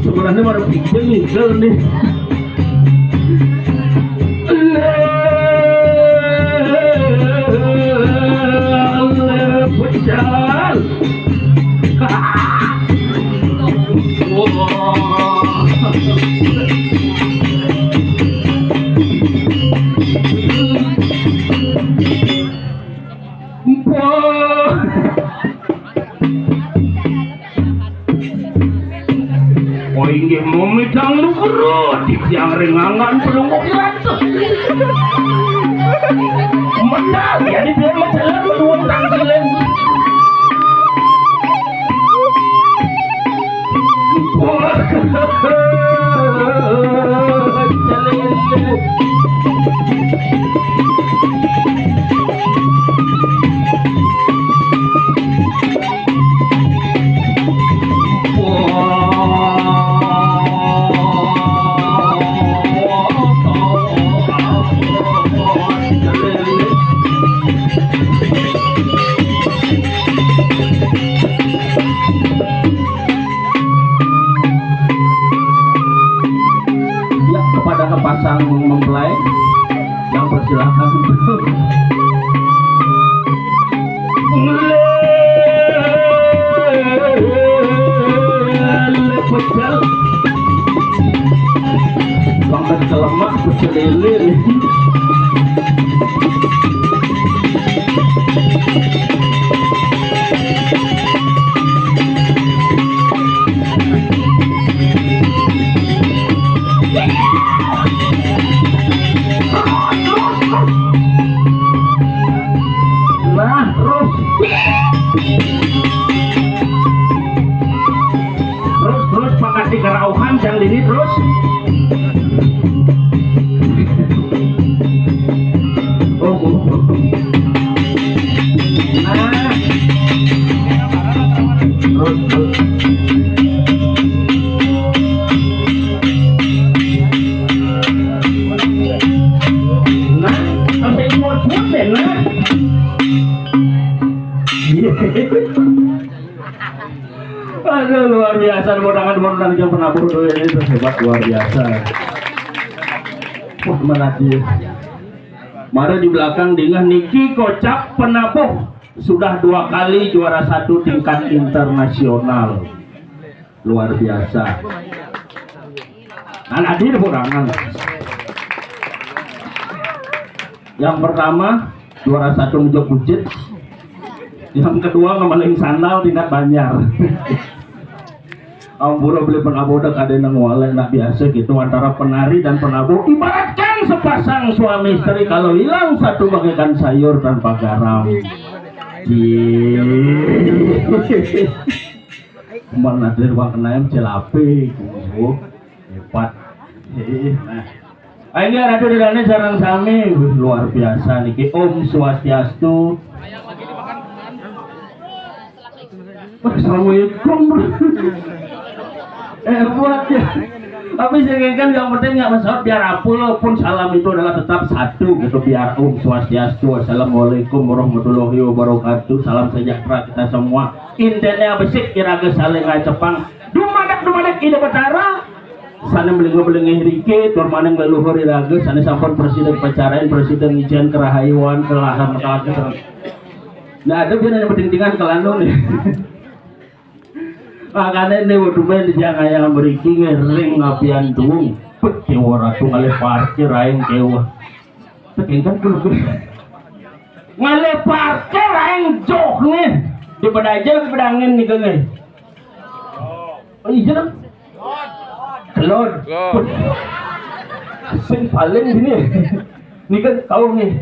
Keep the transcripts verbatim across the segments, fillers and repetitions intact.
Sebenarnya baru pikir nih, nih. Pecah. Oh, inggih, memidang luhur, di tiang ringangan pelungguh iratus. Menang, ya, di tiang majalan menuang tangkilan. Ya, kepada kepasang mempelai yang persilakan untuk pecel. Banget kelemak pecel lele. Nah, terus. Terus, terus, pakat di kerauhan, yang ini terus. Oh, oh, oh. Nah. Terus, terus. Nah, sampai muat-muat deh, nah. Aduh, luar biasa, tepuk tangan, tepuk tangan, yang penabuh dulu ini terus hebat, luar biasa. Wah, menagih. Mari di belakang dingeh niki kocap penabuh sudah dua kali juara satu tingkat internasional. Luar biasa. Nah, hadir kurangan. Yang pertama, juara satu ngejuk bucit. Yang kedua, ngemaling sandal tingkat Banjar. Ampura beli penabo dah kada nang walai nak biasa gitu antara penari dan penabo, ibaratkan sepasang suami istri, kalau hilang satu bagaikan sayur tanpa garam. Cih. Mana ada ruang kena yang celape. Hebat. Heeh, nah. Ayo, Ratu Dedane sareng sami. Wih, luar biasa niki. Om Swastiastu. Assalamualaikum. Eh, buat ya. Tapi saya kan yang penting nggak masalah biar apa pun salam itu adalah tetap satu gitu, biar Om Swastiastu, Assalamualaikum warahmatullahi wabarakatuh, salam sejahtera kita semua. Intinya besik iraga saling cepang. Dumadak dumadak Ida Betara. Sana melinggo melingih riki, tur maning leluhur iraga, sana sampun presiden pacarain, presiden ngijen kerahayuan, kelahan kelahan. Nah, ada bina yang penting dengan kelanu nih. Makanya ini waktu main di jangan yang beriki ngering ngapian tuung. Peti waratu ngalih parkir aing kewa. Tekinten kudu. Ngalih parkir aing joh nih. Di pedajal di pedangin nih geng. Oh iya dong. Kelon. Kelon. Sing paling gini. Ini kan kau nih.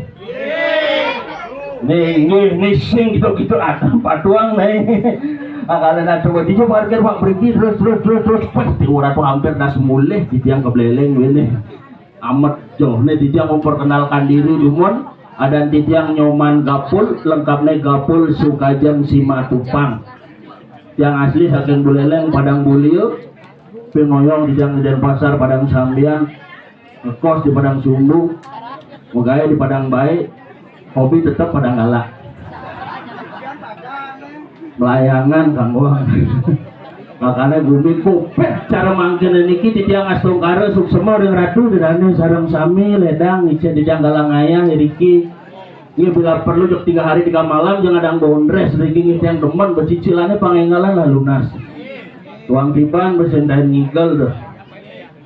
Nih, nih, nih sing gitu-gitu ada patuang nih. Nah, kalau nak coba dia parkir Pak Brigi terus terus terus terus pas di urat tuh hampir das mulih di tiang kebeleleng ini. Amat joh nih dia memperkenalkan diri dumun. Ada titiang Nyoman Gapul, lengkapnya Gapul Sukajeng Simatupang. Yang asli saking Buleleng Padang Bulia, pingoyong di Denpasar Padang Sambian, ngekos di Padang Sumbu, megaya di Padang Baik, hobi tetap Padang Galak. Melayangan kanggo. Makanya gumi kupet cara mangkin niki titiang Astungkara suksema ring ratu dedane sareng sami ledang icen titiang galang ayah iriki. Iya bila perlu jok tiga hari tiga malam jangan adang bondres riki titiang demen becicilannya pangenggalan lah lunas. Tuang tiban besendahin ngigel deh.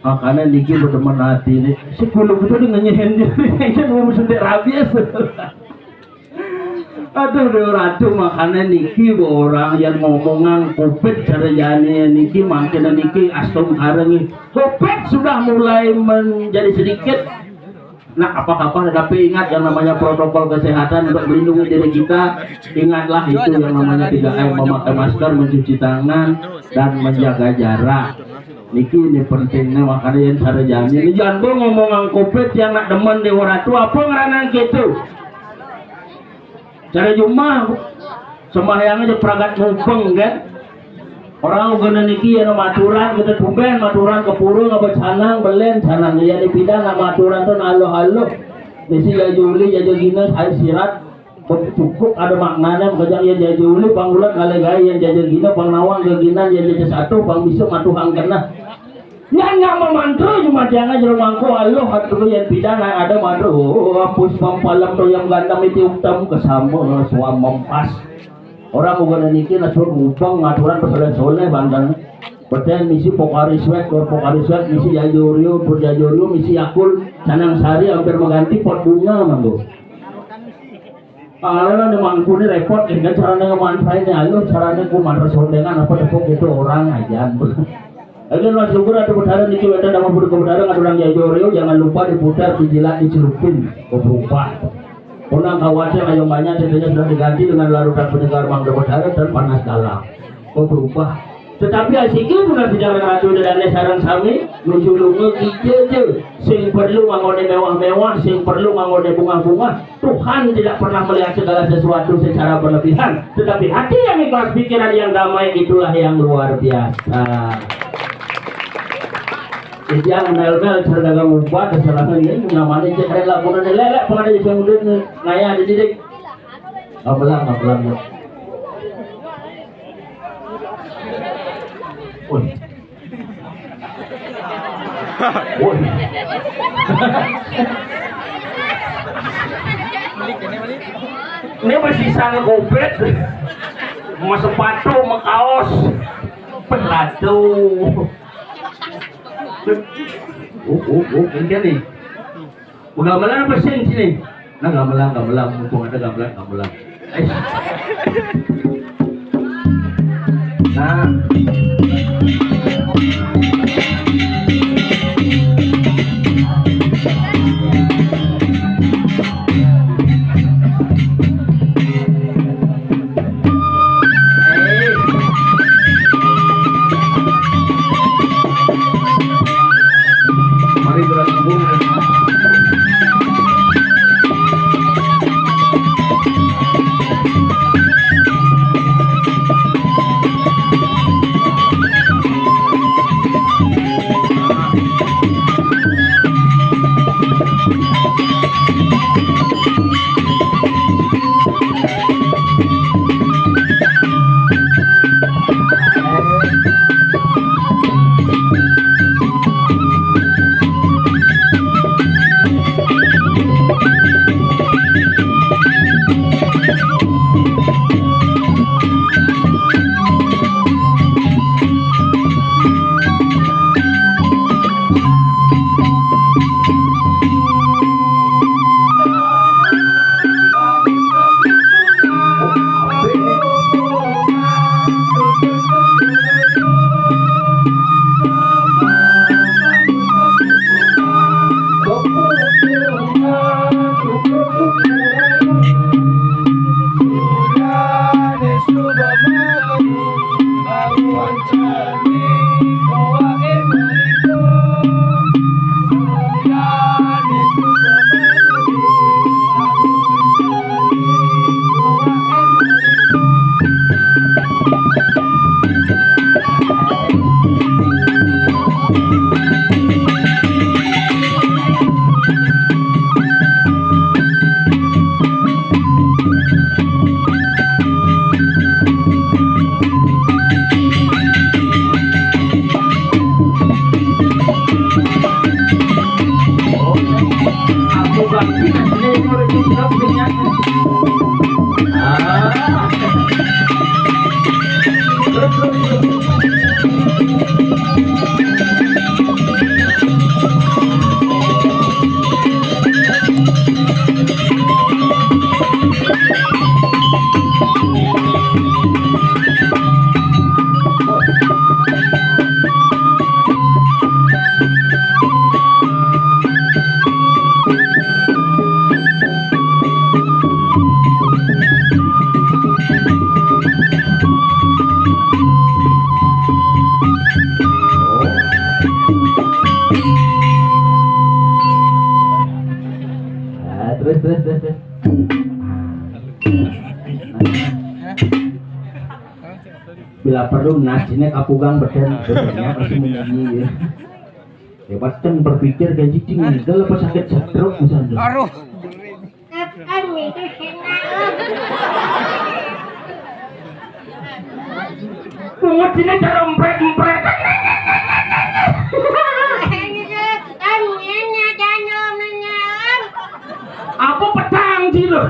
Makanya niki berteman hati nih. Sepuluh kita dengan nyehen diri. Kan mau sendik rabies. Aduh, Dewa Ratu, makanya niki orang yang ngomongan kupet cara jane niki, makanya niki Astungkara nih. Kupet sudah mulai menjadi sedikit. Nah, apa-apa, tapi ingat yang namanya protokol kesehatan untuk melindungi diri kita. Ingatlah itu yang namanya tiga M, memakai masker, mencuci tangan, dan menjaga jarak. Niki ini pentingnya, makanya yang cara jane ini jangan ngomongan kupet yang nak demen Dewa Ratu, apa ngeranan gitu. Cara jumah sembahyang aja pragat mubeng kan. Orang ugana niki ya maturan kita tumben maturan ke pura ngapa canang belen canang ya di pidan nak maturan tuh aluh-aluh. Misi ya Juli ya Jogina saya sirat cukup ada maknanya makanya ya jaja uli pang ulat kali gaya yang jaja gina pang nawang ke ginan ya jaja satu pang bisa matuhang kena. Yan nga mamantra jumadianga jero mangko aluh atur yen pidana ada mantra oh, puspam palem toyam gandam iti uktam kesama suam mempas. Orang bukan niki nasur ngubang ngaturan pesoleh-soleh banten. Beten misi Pocari Sweat, keluar Pocari Sweat, misi Jajorio, tur Jajorio, misi Yakul, Canang Sari hampir mengganti pot bunga manggo. Pangalanan di mangku ni repot ya kan caranya ngemanfaatnya ayo caranya ku mantra sondengan apa tepuk itu orang aja. Oke mas syukur ada putaran niki weta nama budu kebutaran ada orang jajorio jangan lupa diputar dijilat dicelupin oh berubah. Unang khawatir ayo banyak tentunya sudah diganti dengan larutan penyegar mangga putaran dan panas dalam oh berubah. Tetapi asiki benar bicara ratu dan sarang sami nuju lunga kija je sing perlu mangone mewah-mewah sing perlu mangone bunga-bunga. Tuhan tidak pernah melihat segala sesuatu secara berlebihan, tetapi hati yang ikhlas, pikiran yang damai itulah yang luar biasa. Jadi yang mel-mel cara dagang ubat kesalahan ini namanya cek rela pun ada lelek pun ada yang udah ngaya ada didik. Gamelan, gamelan. Woi. Woi. Ini masih sana kopet. Mau sepatu, mau kaos. Pelatu. Oh, oh, oh, ini nih. Gamelan apa sih sini? Nah, gamelan, gamelan, mumpung ada gamelan, gamelan. Eh. Nah. Nah, terus, terus, terus, terus. Bila perlu, nas ini kapugang beten, betennya masih menyanyi, ya. Ya, pas kan berpikir gaji tinggal apa sakit stroke misalnya. Aduh. Kan itu senang. Pungut sini terempret-empret. Kan ini ada minyak. Apa petang sih lo?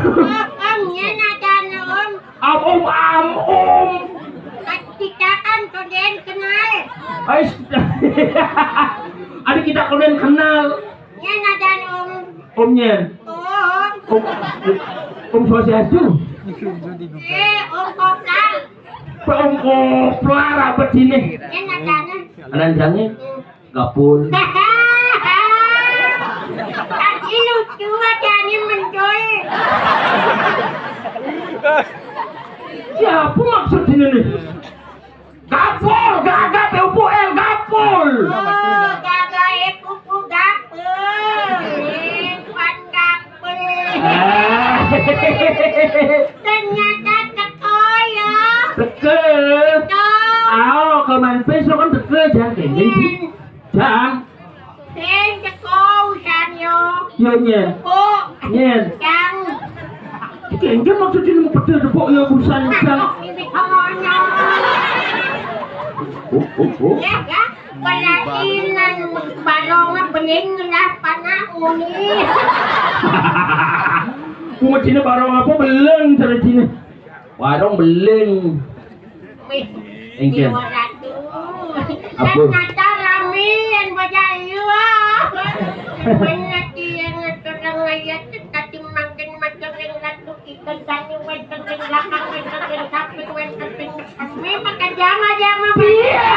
Kan ini ada minyak. Am, um, am, um. Kita kan kalian kenal. Ais, ada kita kalian kenal. Ini ada om. Om Nyen. Om. Om, Om Swastiastu. Eh, Om Koplar. Om Koplar apa sini? Ini ada. Anan jange. Gapul. Tadi lucu aja nih mencoy. Siapa maksud ini nih? Gapul, gagap ya, Upu El, gapul. Oh, gagap ya, Upu, gapul. Eh, bukan gapul. Ah. Ternyata teko ya. Teko. Teko. Ayo, kalau main pes lo kan teko, jangan kayak gini. Jangan. Sing teko urusan yo. Yo, Nyen. Teko. Nyen. Cang. Iki enggak maksud ini mau betul teko ya urusan, Cang. Ini kawannya. Oh, oh, oh. Ya, ya. Pelasinan barong beling lah panak muni. Mau cina barong apa beleng cara cina? Warung beling. Wih, Engke. Dewa Ratu. Apa? Ternyata rame yang bajayu, ah. Banyak yang ngatur ayat, tadi makin macam yang ratu kita tadi wenten yang belakang, wenten yang samping, wenten yang kami makan jama-jama. Iya.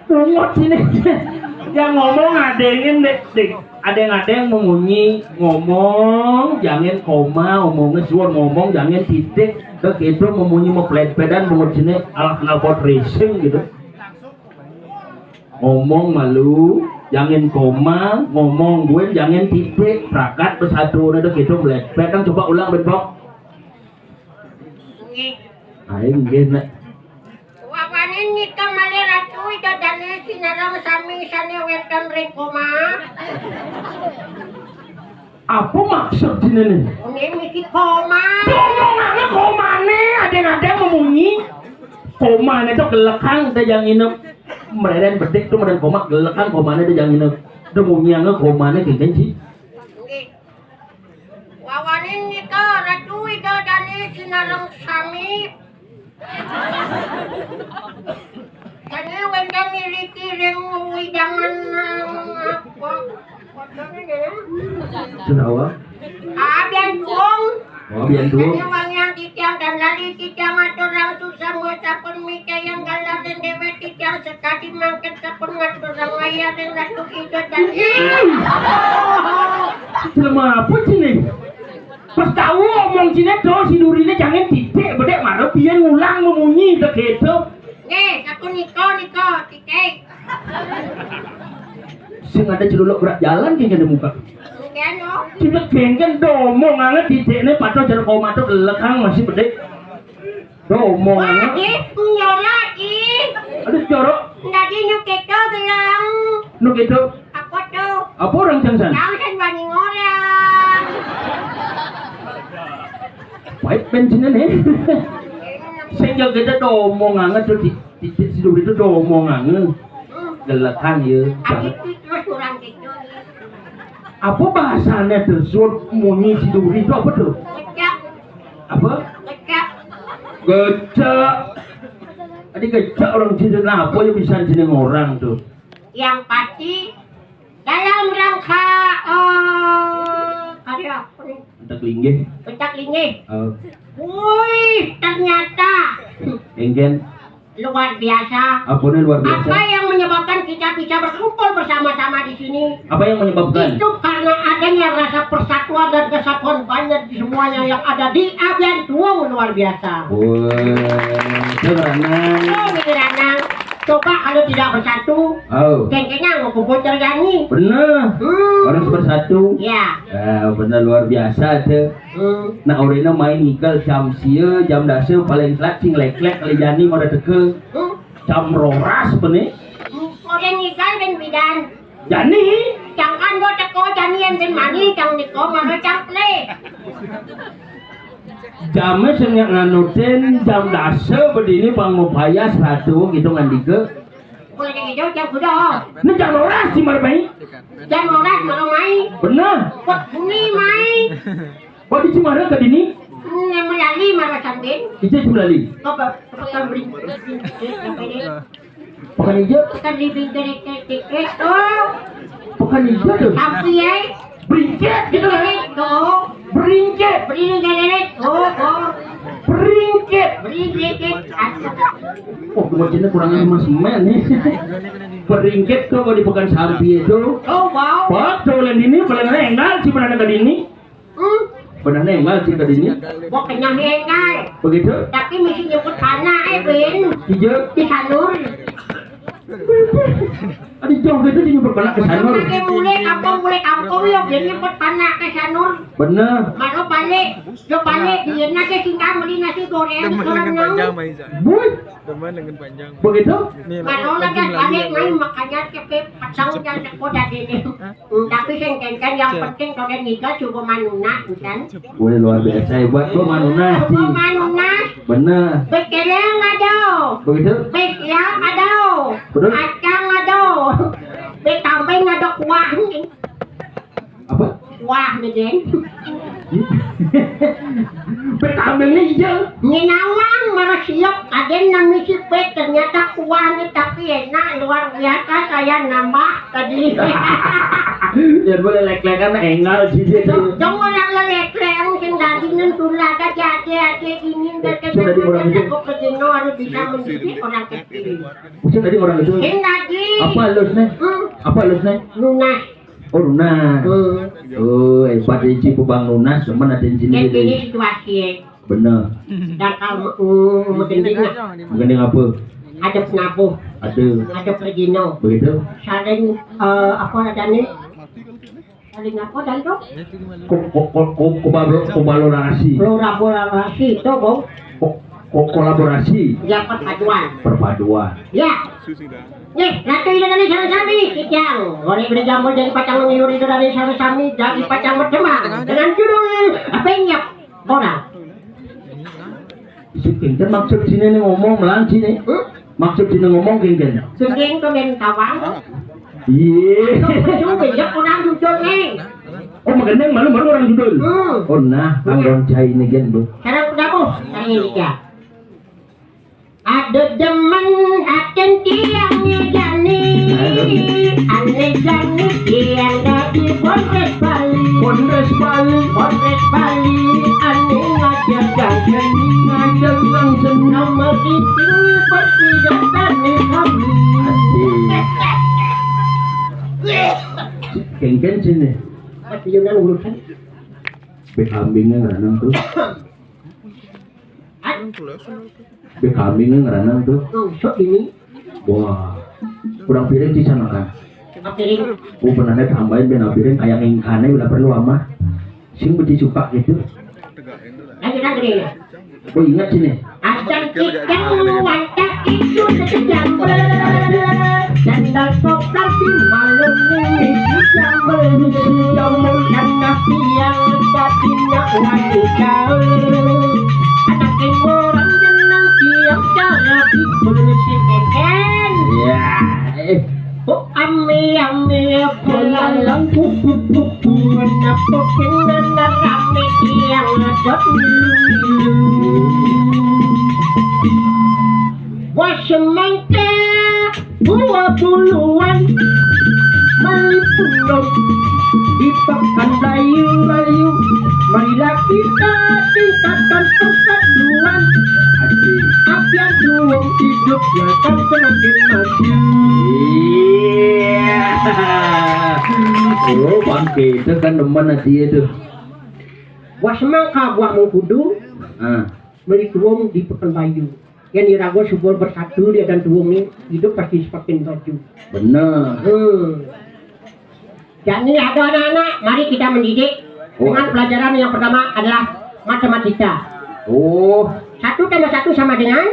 Pungut sini. Yang ngomong adengin, Dek, Dek. Adeng-adeng memunyi, ngomong, jangan koma, omongnya suar, ngomong, jangan titik. Udah gitu memunyi mau pelet-pedan, pungut sini, alah knalpot racing gitu. Ngomong malu, jangan koma, ngomong gue, jangan titik. Prakat bersatu, udah gitu pelet-pedan, coba ulang, Benpok. Nggih. Ayo, nggih, Nek. Wawanin nika malih Ratu Ida Dane sinareng sami sane wenten ring koma. Apa maksud dene? Nggih, mriki koma. Ngomongane komane, adeng-adeng memunyi. Komane to gelekang, ada yang nginep. Mereren bedik tuh, mereren koma, gelekang komane ada yang nginep. Ada munyiange komane genggen sih. Nggih. Wawanin nika Ratu Ida Dane sinareng sami. Dane wenten niriki ring wewidangan, eh, apa? Senawa. Ah, Bian Tuung. Oh, Bian Tuung. Dane wangiang titiang dan lali titiang aturang susah sampun micayang galar dan dewek titiang sekadi mangkin sampun ngaturang wayah ring Ratu Ida Dane. Lemah apa sini? Pas tahu omong cine to, si durine jangan titik, bedek marep biyen ngulang memunyi begitu. Nggih, sapunika nika titik. Sing ada celuluk gerak jalan ki kene muka. Nggih, no. Cina kengken domongange titikne pato jero komato lekang masih bedik. Domongange. Wah, ih, nyolak, ih. Aduh, jorok. Dadi nu keto gelang. Nu keto. Apa tuh? Apa orang Jangsan? Jangsan wani ngorang. Pait bensinnya nih. Sing yo kita domongange tuh di, di, di Siduri itu domongange. Hmm. Gelekan ya. Tapi itu terus kurang gitu. Apa bahasanya tuh? Surat munyi Siduri itu apa tuh? Kecak. Apa? Kecak. Gecak. Tadi gecak orang Cina, nah, apa yang bisa jeneng orang tuh? Yang pasti dalam rangka, eh, karya apa nih? Entek linggih. Entek linggih. Oh. Wih, ternyata. Engken. Luar biasa. Apa nih luar biasa? Apa yang menyebabkan kita bisa berkumpul bersama-sama di sini? Apa yang menyebabkan? Itu karena adanya rasa persatuan dan kesatuan banyak di semuanya yang ada di Abian Tuung, luar biasa. Wah, itu Ranang. Oh, ini Ranang. Coba kalau tidak bersatu, oh, kengkennya mau kumpul terjadi. Bener. Hmm. Harus bersatu. Ya. Ya, bener luar biasa tuh. Hmm. Nah, orina main ngigal jam sia, jam dasa paling telat sing leklek kali jani mara teka. Hmm. Jam roras pene. Hmm. Ora ngigal ben bidan. Jani. Cangkan go teko jani yen ben mani cang teko mara cangklek. Jame sing nganutin jam dasa bedini pang mupaya seratu gitu ngandika. Boleh gitu jam kuda. Ini jam roras si marbai. Jam roras mara mai. Bener. Kok bunyi mai. Kok di Cimara ke dini? Ini melali mara sambin. Ije Cimali. Kok bakal beri. Pekan Ijo. Pekan di pinggir titik. Oh. Pekan Ijo tuh. Tapi ya. Bringkit gitu kan. Tuh. Bringkit. Bringkit. Tuh, tuh. Bringkit. Bringkit. Oh, bocahnya kurang emas men nih. Bringkit tuh kalau di Pekan Sampi itu. Oh, wow. Wah, tuh lain ini, paling enggak sih pernah ada di ini. Hmm? Benar nih, Mal, cerita di sini. Mau kenyang enggak? Begitu? Tapi mesti nyebut anak, eh, Ben. Iya. Di Sanur. Ada jauh gitu dia nyebut anak ke Sanur. Pakai mulai kampung, mulai kampung ya, Ben nyebut anak ke Sanur. Bener. Baru balik, yo balik, dia nasi singkang, beli nasi goreng, Temen dengan panjang, Maiza. Bui. Temen dengan panjang. Begitu? Nih, Baru lagi lagi balik, main makanya cepet, pasang dan sekolah dini. Hah? Hmm, tapi sing kengken yang penting kalian nikah coba manuna, kan? Wih, luar biasa hebat. Gua manuna, Coba manuna. Bener. Bekeleng ada. Begitu? Besiap ada. Betul. Kacang ada. Betambeng ada kuah nih. Apa? Kuah nih, Gen. Betambeng nih, iya. Nginawang, marah siok. Aden nami si pet, ternyata kuah nih, tapi enak, luar biasa, saya nambah. Tadi. Ya boleh lek-lekan engal sih dia tuh. Dong orang lelek-lelek sing dagingnya tulah aja ade-ade dingin dan Sudah di orang itu. Aku begini harus bisa mendidik orang kecil. Maksud tadi orang itu Sing lagi. Apa halusnya? Hmm. Apa halusnya? Lunas. Oh, lunas. Hmm. Oh, hebat, Inci Pubang lunas, cuman ada di sini Yang gitu. Ini situasi. Bener. Dan kalau, mm, mending apa? Ada penabuh. Ada. Ada pergino. Begitu. Saling, eh, apa adanya? Saling apa dan tuh? Ko-, ko-, ko-, ko-, kobalo-, kolaborasi. Kolaborasi itu, Bang. Ko-, ko-, kolaborasi. Ya, perpaduan. Perpaduan. Ya. Nih, Ratu Ida dari Sarasami, Kijang. Boleh beri jambul jadi pacang mengiur itu dari Sarasami, jadi pacang berteman. Dengan judul Penyap. Orang. Si Kinten maksud sini nih ngomong melang sini. Hmm? Maksud sini ngomong Kinten. Sing to men tawang. Iya. Coba ya orang judul nih. Oh, magendeng malu baru orang judul. Hmm. Oh, nah, tanggung cai ini gen, Bu. Sekarang udah, Bu. Sekarang ini ya. Ada demen akan tiangnya Jani. Ane Jani tiang dadi Polres Bali. Polres Bali. Polres Bali. Ane ngajak Jani. Ngajak langsung nama itu berpidato nih kami. Asik. Kengken sini. Pas dia urusan. Be kambingnya nggak nonton. Be kambing ngeranang tuh. Sok ini. Wah, kurang piring di sana kan. Piring. Oh, benernya tambahin ben piring kayak ngingkane udah perlu ama. Sing beti supak gitu. Lagi kan gede ya. Oh, ingat sini. Acan kita watak itu sekejambel. Sandal sokar di malam ini jambel. Jambel dan nasi yang tadinya wanita. Anak yang orang jenang tiap cara ditulis si Eden. Ya, eh. Oh, ame, ame, belalang, kuku, kuku, menapa kena rame tiang ngadot milu-milu. Wah, semangka dua puluhan, meli pulau di Pekan Bayu-Bayu. Marilah kita tingkatkan persatuan. Asyik. Biar duwung hidup ya kan semakin maju. Iya. Oh, bangke itu kan demen hati itu. Buah semangka, buah mengkudu. Ah. Meli tuwung di Pekan Bayu. Yang dirago subur bersatu dia dan duwung ini hidup pasti semakin maju. Benar. Hmm. Jadi ada anak-anak, mari kita mendidik. Oh, dengan pelajaran yang pertama adalah matematika. Oh. Satu tambah satu sama dengan?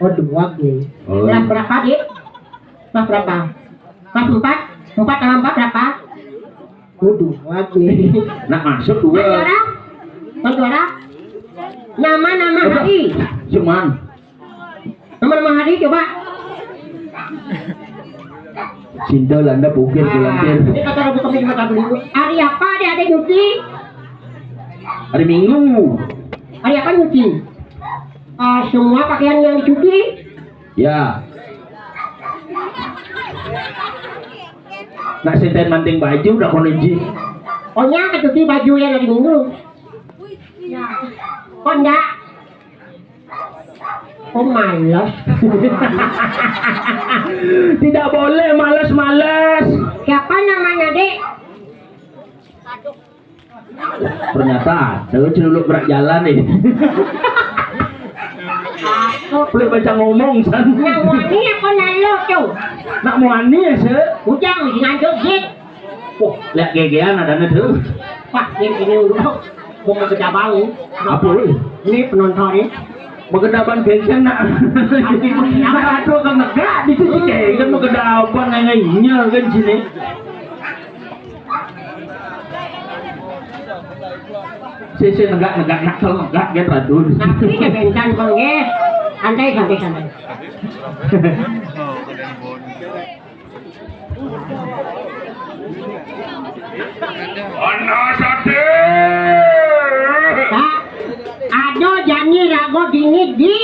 Oh, dua nih. Oh. Kelas berapa, Dik? Kelas berapa? Kelas empat. Empat tambah empat berapa? Oh, dua nih. Nah, masuk dua. Mas Juara? Mas Juara? Nama-nama hari. Cuman. Nama-nama hari coba. Cinta landa pukir. Ah, bulantir. Ini kata Rabu Kamis Jumat Sabtu Minggu. Hari apa adik-adik nyuci? Hari Minggu. Hari apa nyuci? Ah, semua pakaian yang dicuci? Ya. Nak senten manting baju udah kono ji. Oh, nya kecuci baju yang hari Minggu. Ya. Kok ndak? Oh, males. Tidak boleh males-males. Siapa namanya, Dek? Ternyata ada celuluk berak jalan nih. Aku boleh baca ngomong, san. Nak muani apa nalo tuh? Nak muani ya, se? Ujang, ngantuk, Dek. Wah, lihat gegean adanya tuh. Wah, ini, ini udah. Mau ke cabang. Apa, weh? Ini penonton, ya. Begedaban gengsen, nak. Nak, aduh, kan negak, di situ gengsen, begedaban, nengainya, kan, sini. Sisi negak-negak, nak, kalau negak, kan, ratu. Tapi, ya, gengsen, Bang, ya. Santai, santai, santai. Ana sate. Pak, ada jani rago dingin di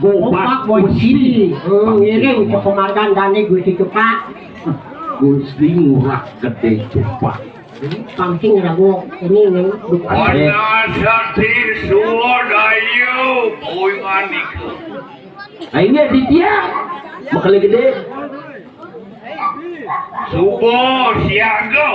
Gobak Gobak Bosi. Bosi. Hmm, ngiring ke pemargan dane Gusti Cepak. Gusti Ngurah Gede Cepak. Pangking rago ini, ini. Ana sate suwadayu. Oi, manik. Nah, ini Aditya, Mekele Gede. Subo siaga.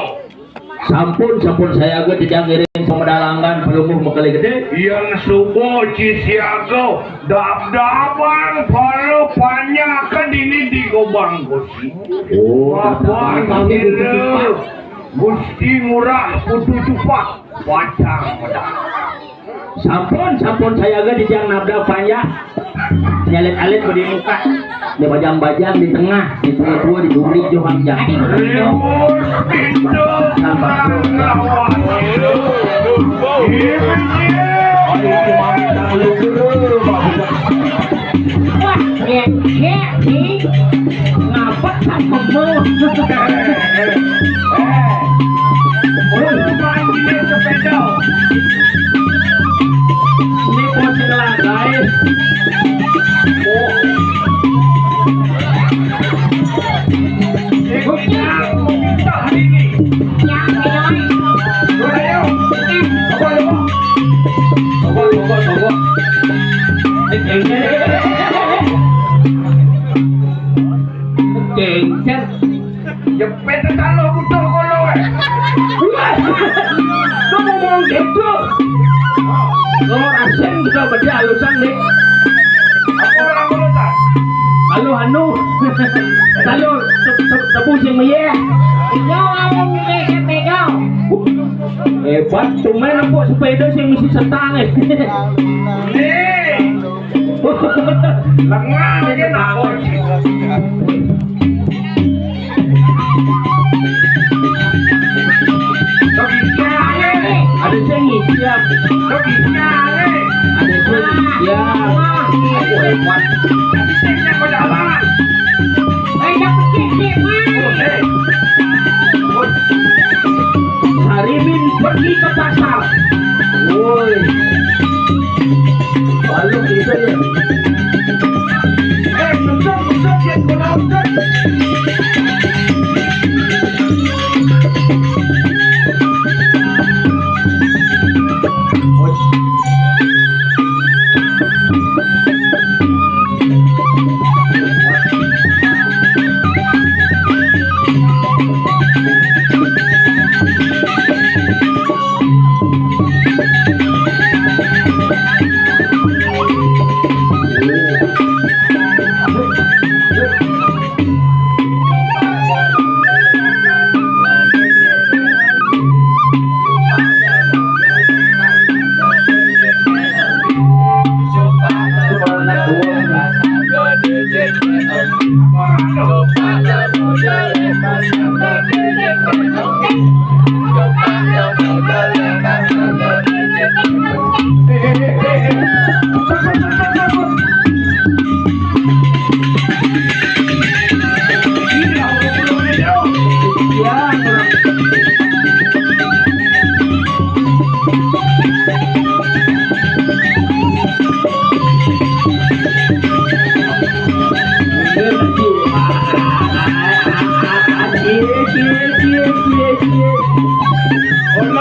Sampun, sampun sayaga, titiang ngiring pamedal anggan Palungguh Mekele Gede. Yen subo ci siaga, dab-daban pala panjaken dini di Gobang Gusti. Oh, Bapak dab-daban. Gusti Ngurah Putu Cupak, pacang medal. Sampun, sampun sayaga titiang nabda panjak. Nyalit-alit di muka. Di bajang-bajang di tengah, di tua-tua di duri jo panjak. Sampun. Wah, ya, ya, nih. Ngapa tak pegel? Eh, eh, eh. Lu main gini sepeda. Ini posisi lantai. Oh. Ini kita mau minta hari ini. Ya, ya. Udah, yuk. Coba, coba. Coba, coba, coba. Eh, eh, eh, eh, eh. Gencer. Jepit kalau butuh kono, eh. Wah. Lu ngomong gitu. Kalau rasen gitu. Berarti alusan nih. Apa orang alusan? Alu anu. Talur te-, te-, tebu sing meyeh. Iya, alu meyeh sepeda. Hebat, tumben empuk sepeda sing misi setang, eh. Nih. Lengan aja nak. Ada sing ngisian. Ada sing ngisian. Aku hebat. Sarimin pergi ke pasar. Woi. Balok itu ya. Eh, bentar, bentar, dia kena, bentar.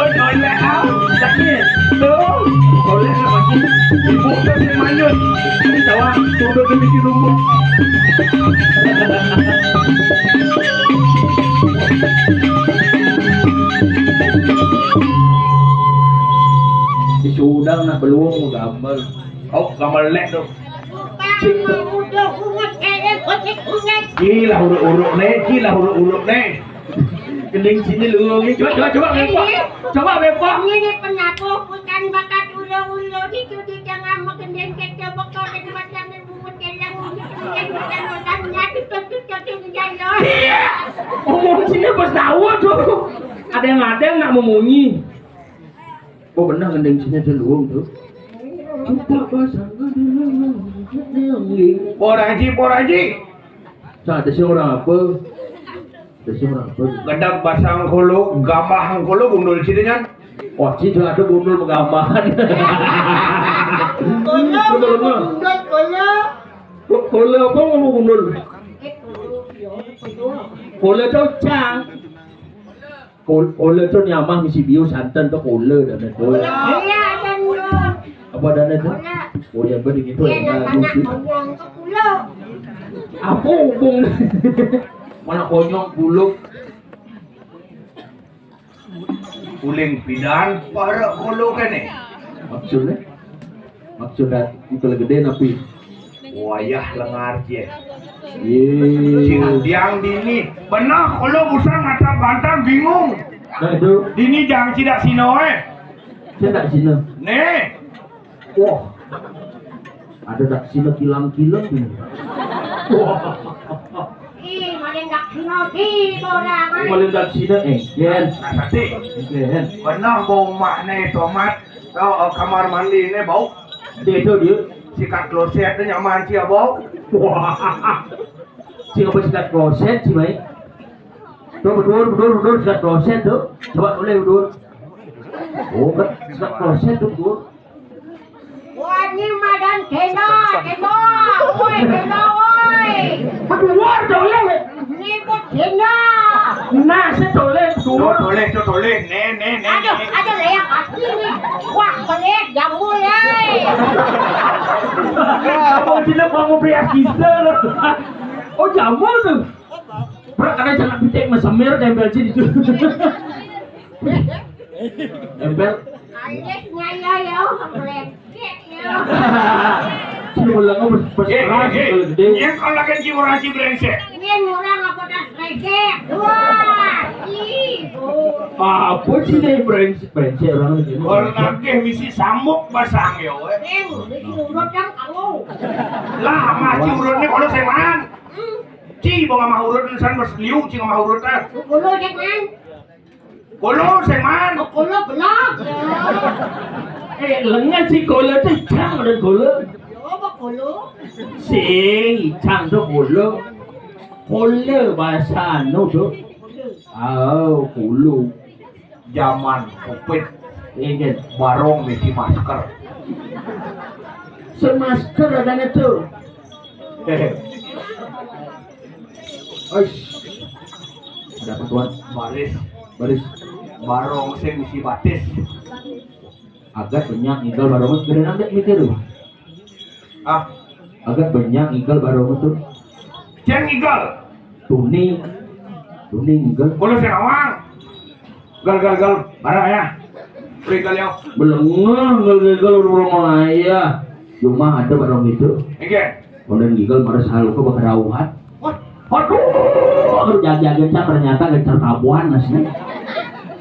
Oleh lagi. Tuh. Oleh lagi. Ibu tuh si manyun. Ini tawa, tuh, tuh, tuh, tuh, tuh. Di sudang nak beluang mau gambar. Oh, gambar lek tuh. Gila uruk-uruk nih, gila uruk-uruk nih. Gending sini lu. Coba, coba, coba, Bepok. Coba, Bepok. Ini penabuh hutan bakat ulo-ulo di judi jangan magending kecil bekal dan macam bungut kelang. Kemudian hutan hutan nyatu tutup tutup jaya. Iya. Ngomong sini pas tahu tuh. Ada yang ada yang nak memunyi. Oh, benar gending sini ada luung tuh. Kita pasang. Orang Haji, orang Haji. Sa, ada sih orang apa? Ada sih orang apa? Gedeg basang kulo, gamah kulo, gundul sini nyan. Wah, sih ada gundul pegambahan. Bener, bener. Gundul, gundul. Kulo apa ngomong gundul? Kulo tuh cang. Kol-, kola tu nyamah misi biu santan tu kola dana tu. Iya, ada mulut. Apa dana tu? Kola. Oh, yang benar gitu. Iya, ya, yang anak lucu. Konyong ke pulau. Apa hubung? Mana konyong pulau? Uling pidan para kola kan ni? Maksudnya? Maksud dat-, itu lagi gede napi? Wayah lengar je. Ye. Cing diang dini. Benar, kalau busa ngatap bantang bingung. Nah, itu. Dini jang sidak sino, eh. Sidak sino. Nih. Wah. Ada dak sino kilang-kilang ni. Wah. Ih, maling dak sino di orang. Maling dak sino, eh, Jen. Nah, sati. Jen. Benar bau mak ni tomat. Kau, oh, kamar mandi ni bau. Dia tu dia. Sikat kloset ni nyaman sia bau. Wah. Siapa sikat kloset sih, mai? Tu betul, betul, betul sikat kloset tu. Coba boleh betul. Oh, kan sikat kloset tu betul. Wah, ni madan kena, kena. Oi, kena, oi. Betul, boleh. Ni Cina. Nah, saya toleh, tuh. Tuh, toleh, tuh, toleh. Nih, nih, nih, aduh, nih. Ada lah yang asli nih. Wah, pelit, jambul, eh. Abang Cina mau beli akisa lah. Oh, jambul tuh. Berat ada jangan pitik mas semir tempel sini tuh. Tempel. Alis nyaya ya, pelit. Sing ulang apa? Pas eh, keras eh, eh. Kalau gede. Yang kalau lagi jiwa raji brengsek. Ini orang apa tas brengsek? Wah, ih. Apa sih deh brengsek, brengsek orang ini? Kalau lagi misi sambuk basang ya, weh. Eh, ini urut yang kamu. Lah, mah ci urutnya kalau semaan. Hmm. Ci, bawa mah urut, san mas liu, ci mah urut, ah. Urut semaan. Kolo sing man. Oh, kolo belak. Eh, lengan si kolo tu cang dan kolo. Apa kolo? Sing cang tu kolo. Kolo bahasa anu tu. Oh, kolo. Zaman covid. Ingat barong mesti masker. Semasker adanya tu. Oish. Ada apa tuan? Baris. Baris. Barong sing isi batis. Agak banyak ngigal barong itu. Keren amat mikir. Ah, agak banyak ngigal barong itu. Jangan ngigal. Tuni. Tuni ngigal. Kalau saya nawang. Gal, gal, gal. Barang ya. Beri gal ya. Belengah, gal, gal, gal, rumah ayah. Cuma ada barang itu. Oke. Kemudian gigal marah selalu ke berauhan. Wah. Aduh, aku jaga-jaga ternyata gencar tabuan asli.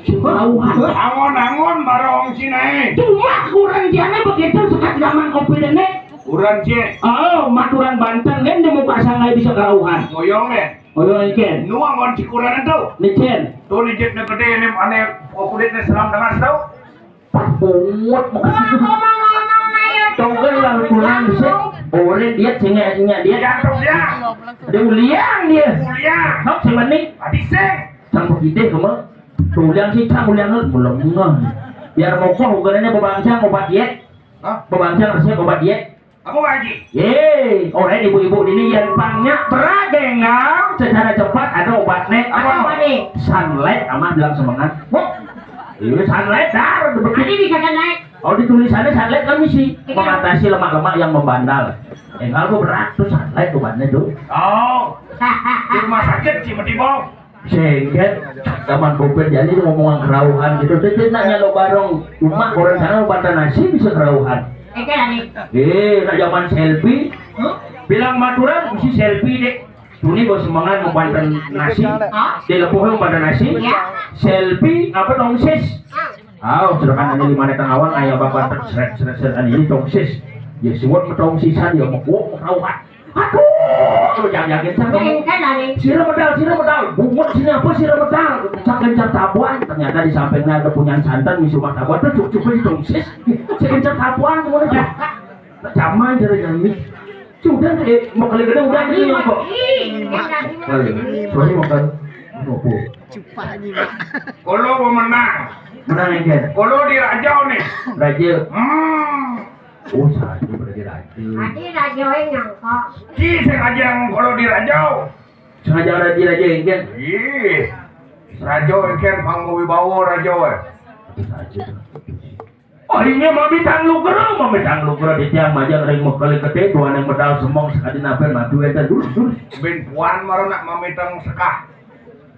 Berauhan. Angon-angon barong sini. Cuma kurang jana begitu sekat zaman covid ini. Kurang je. Oh, maturan Banten kan di muka sangai bisa kerauhan. Ngoyong deh. Ayo, Ken. Nu angon cikuran tu. Ni, Ken. Tu ni jet na gede ni, ane, oh, kulit ni seram dengan tu. Pas bungut. Tonggal lah kurang sih. Orang dia cengek-cengek dia. Dia tu dia. Dia uliang dia. Uliang. Hap si Mani. Adi sing. Sang begitu kamu. Uliang sih, sang uliang lu belum ngeh. Biar mokoh ukurannya bebangsang obat diet. Hah? Bebangsang resep obat diet. Apa lagi? Ye, orang ibu-ibu ini yang pangnya beragengam secara cepat ada obatnya. Apa? Apa nih? Sunlight, aman bilang semangat. Wah, ini sunlight dar. Tadi bisa sunlight. Oh, di tulisannya sunlight kan misi. Iya. Mengatasi lemak-lemak yang membandel. Eh, kalau berat tuh sunlight obatnya tuh. Oh, di rumah sakit sih mesti bom. Sengket, zaman covid jadi itu ngomongan kerauhan gitu. Tadi nanya lo barong, cuma orang sana lo pada nasi bisa kerauhan. Eh, kan, Ani? Eh, nak zaman selfie, bilang maturan mesti selfie deh. Tuni bos semangat mau banten nasi, di lepuh mau banten nasi. Ya. Selfie apa tongsis? Aw, sedangkan ini lima menit awan ayah bapak seret seret seret ini tongsis. Ya suat tongsisan ya mau kerauhan. Aduh, lu jangan yakin sama. Sira medal, sira medal. Bungut sini apa sira medal? Cak gencar tabuan. Ternyata di sampingnya ada punyan santan, misi rumah tabuan. Tuh cukup cukup itu sis. Si gencar tabuan gimana ya? Zaman cara nyanyi. Sudah eh mau kali gede udah ini kok. Sorry makan. Ngopo. Kalau mau menang. Menang ya. Kalau di Rajau nih. Raja. Hmm. Oh, satu berarti raja. Tadi raja nyangka. Ki sing aja yang kalau di raja. Sengaja raja raja engken. Ih. Raja engken panggo wibawa raja. Raja. Oh, ini mami tang lugra, mami tang lugra di tiang majang ring mekele kete, tuan yang medal semong sekali napen madu enten dulu dulu. Ben puan maro nak mami tang sekah.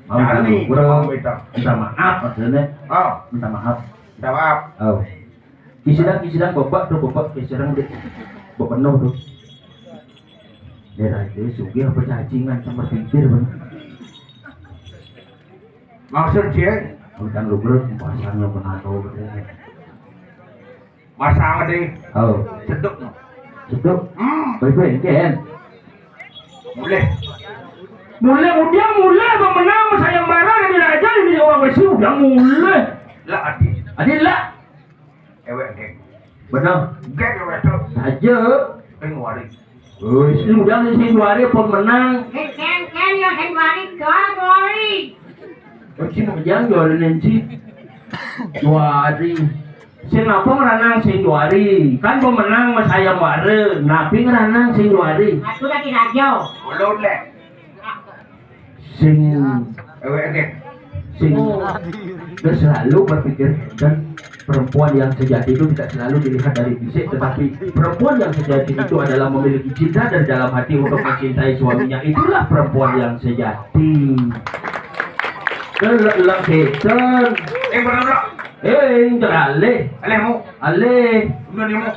Mami tang lugra. Minta maaf maksudnya. Oh. Minta maaf. Minta maaf. Oh. Kisidang, kisidang bebek tuh, bebek kisidang deh. Bepenuh tuh. Daerah itu sugih apa cacingan sama pinggir bener. Maksud dia? Udah lu bro, pasang lo penatau bener. Masang deh. Oh. Seduk no. Seduk. Hmm. Baik-baik, kan? Mulai. Mulai, udah mulai pemenang sayembara dari raja ini orang besi udah mulai. Lah adi. Adi lah. Ewek geng. Bener. Geng ewek tu. Saja. Pengwari. Wis, lu udah sing dua hari pemenang. Ken, ken, ken, ya, ken, wari, ken, wari. Wis, sing jangan dua hari nanti. Dua hari. Sing apa ngeranang sing dua hari? Kan pemenang mas ayam wara. Napi ngeranang sing dua hari? Aku lagi radio. Ulun deh. Sing ewek sing dia selalu berpikir dan perempuan yang sejati itu tidak selalu dilihat dari fisik, tetapi perempuan yang sejati itu adalah memiliki cinta dari dalam hati untuk mencintai suaminya. Itulah perempuan yang sejati. Kelek-lek setan. Eh, bener, bro. Eh, yang teralih. Alih, mu. Alih. Bener, mu.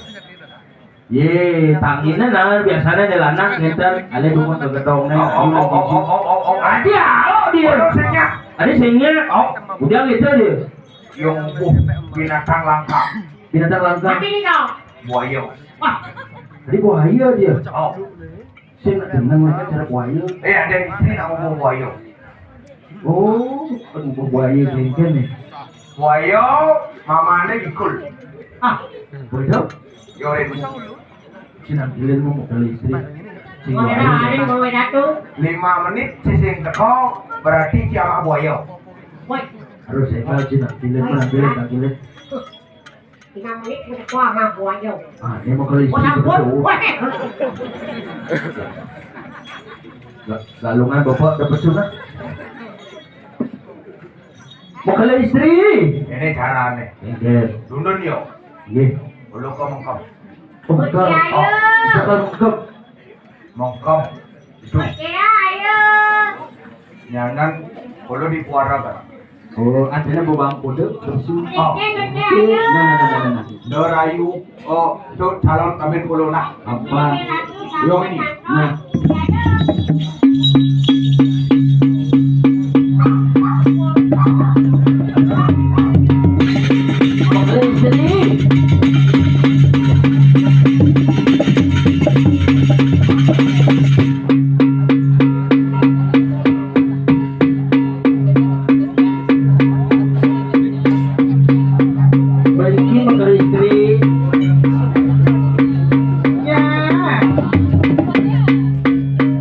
Ye, tangina nah biasana di lanang ngénten, ada dukun ke gedongna. Oh, oh, oh, oh, oh, oh, oh. Adi alo dia. Ada sing nya. Ada sing nya. Oh. Udah gitu dia. Yang uh, binatang langka. Binatang langka. Tapi ini kau. Buaya. Wah, tadi buaya dia. Oh. Sing tenang mereka cara buaya. Eh, ada istri nak ngomong buaya. Oh, kan buaya gengken nih. Buaya, mamane bikul. Ah, betul. Yo, Rin. Cina bilin mau ke listrik. Sing buaya. Lima menit sising teko, berarti kiamat buaya. Woi. Harus saya tahu cina bilin, mana bilin, tak bilin. Lima menit udah tua mah buaya. Ah, ini mau ke listrik. Oh, ampun. Betul. Wah. Ga-, galungan bapak dapat sunat. Mau ke listrik. Ini carane. Nggih. Dundun yo. Nggih. Dulu ke mengkep. Mengkep. Oh, bukan mengkep. Mongkong. Itu. Oke, ayo. Nyanan, kalau di puara kan. Oh, artinya mau bang kode, terus. Oh. Oke, oke, ayo. Nah, nah, nah, nah, nah. Dorayu, oh, itu calon kami pulau nah. Apa? Yang ini. Nah. Balikin mah ke istri. Ya.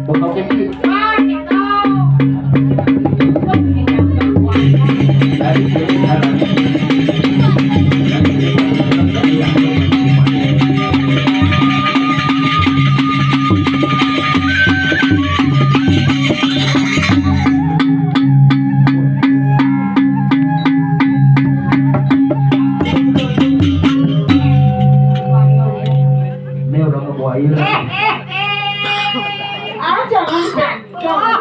Pokoknya sih. Ini orang buaya. Ah, jangan, jangan.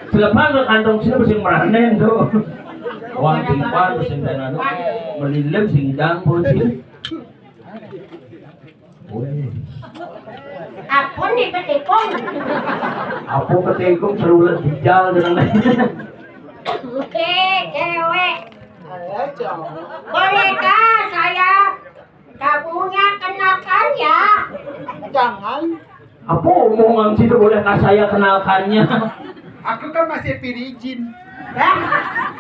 Selepan ke kantong sini mesti meranen tuh. Wang timpan mesti tenan. Melilem sing dang pun sih. Weh. Apa nih ketikung? Apa ketikung serulet bijal dengan lain. Oke, cewek. Bolehkah saya kamunya kenalkan ya? Jangan. Apa omongan situ bolehkah saya kenalkannya? Aku kan masih virgin. Hah?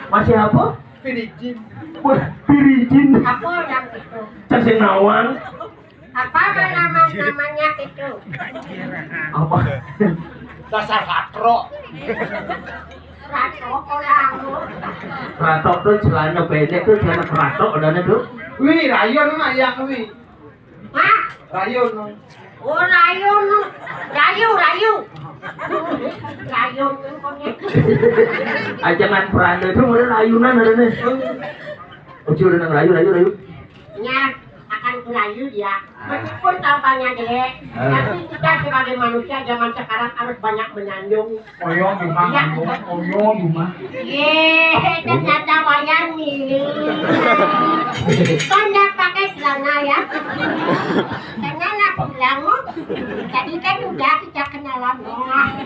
Masih apa? Virgin. Wah, virgin. Apa yang itu? Cek sing nawang. Apa nama namanya itu? Apa? Dasar katro. Ratok orang. Ratok tuh celana pendek tuh, celana keratok adanya tuh. Wih, rayon mah yang wih. Hah? Rayon. Oh, rayon. Rayu, rayu. Rayon pokoknya. Ajangan peranda itu mulai rayunan ada nih. Ojo udah nang rayu, rayu, rayu. Ya, akan kulayu dia. Meskipun tampangnya jelek, tapi kita sebagai manusia zaman sekarang harus banyak menyanjung. Oyong di mana? Iya. Oyong di mana? Ye, ternyata wayang ini. Kan nggak pakai celana ya? Karena nak bilang, oh, tadi kan udah kita kenalan. Wah.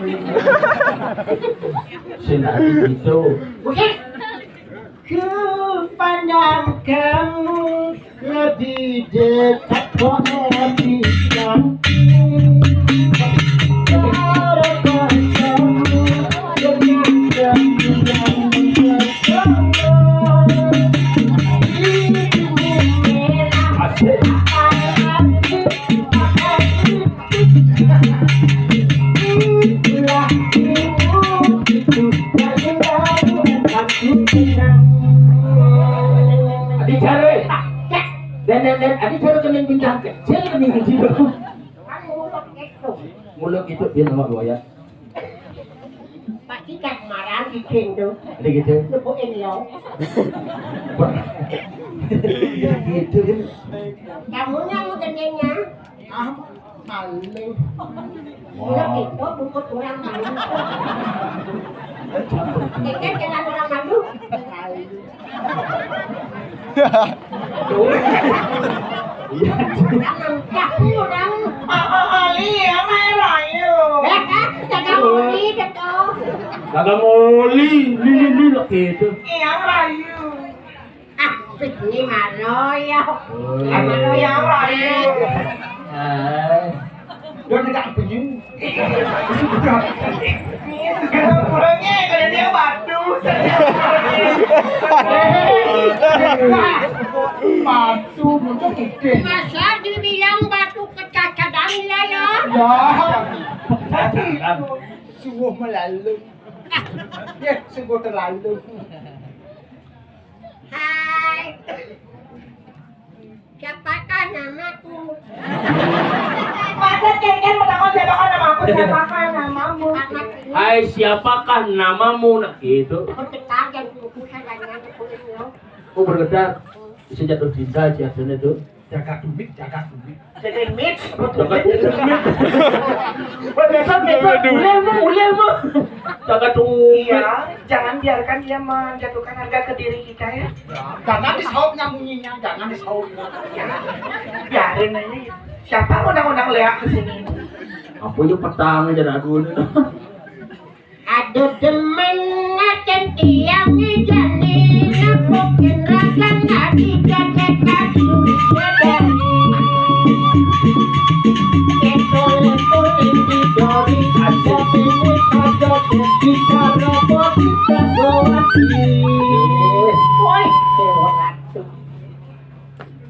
Sing itu. Oke. Ku pandang kamu lebih dekat, kau lebih cantik. Harapan kamu dengan kamu yang bersama. Asik. Adi cari. Dan, dan, dan, adi cari kening bintang kecil, kening kecil. Mulut itu dia nama buaya. Pasti kan marah di pintu. Ada gitu. Lepukin lo. Gitu kan. Kamunya mau gedenya? Ah, maling. Mulut itu bungkut orang maling. Ikan jalan orang malu. Maling. Iya. Aku dang. Ah, ah, ah, iya, main rayu. Eh, eh, jangan muli deh tuh. Kagak muli, ini, ini, ini, gitu. Iya, rayu. Ah, ini Maloyo. Oh. Maloyo, rayu. Eh. Udah, nggak bunyi. Kurangnya, kalau dia batu. Batu, batu gede. Masa dibilang batu kecacadan ya, ya? Ya. Sungguh melalu. Ya, sungguh terlalu. Hai. Siapakah namamu? Masa Cen Cen mau takut siapakah namamu? Siapakah namamu? Hai, siapakah namamu? Nah, gitu. Bergetar dan kuku saya nggak nyampe kulit lo. Oh, bergetar. Bisa jatuh cinta aja, tuh. Jaga duit, jaga duit. Jadi mix, betul. Jaga duit. Wah, besok, besok. Jaga duit. Mulai, mah, mulai, mah. Jaga duit. Iya, jangan biarkan dia menjatuhkan harga ke diri kita, ya. Jangan disaut nyambunginya, jangan disaut. Biarin aja. Siapa undang-undang Lea ke sini? Apa itu petang aja lagu ini? Aduh, demen ngacen tiang ijani, nepukin rakan adi jagat adu sadari. Ketole kuning didori, aja bingung, aja bicara bodi kagowati. Woi, Dewa Ratu.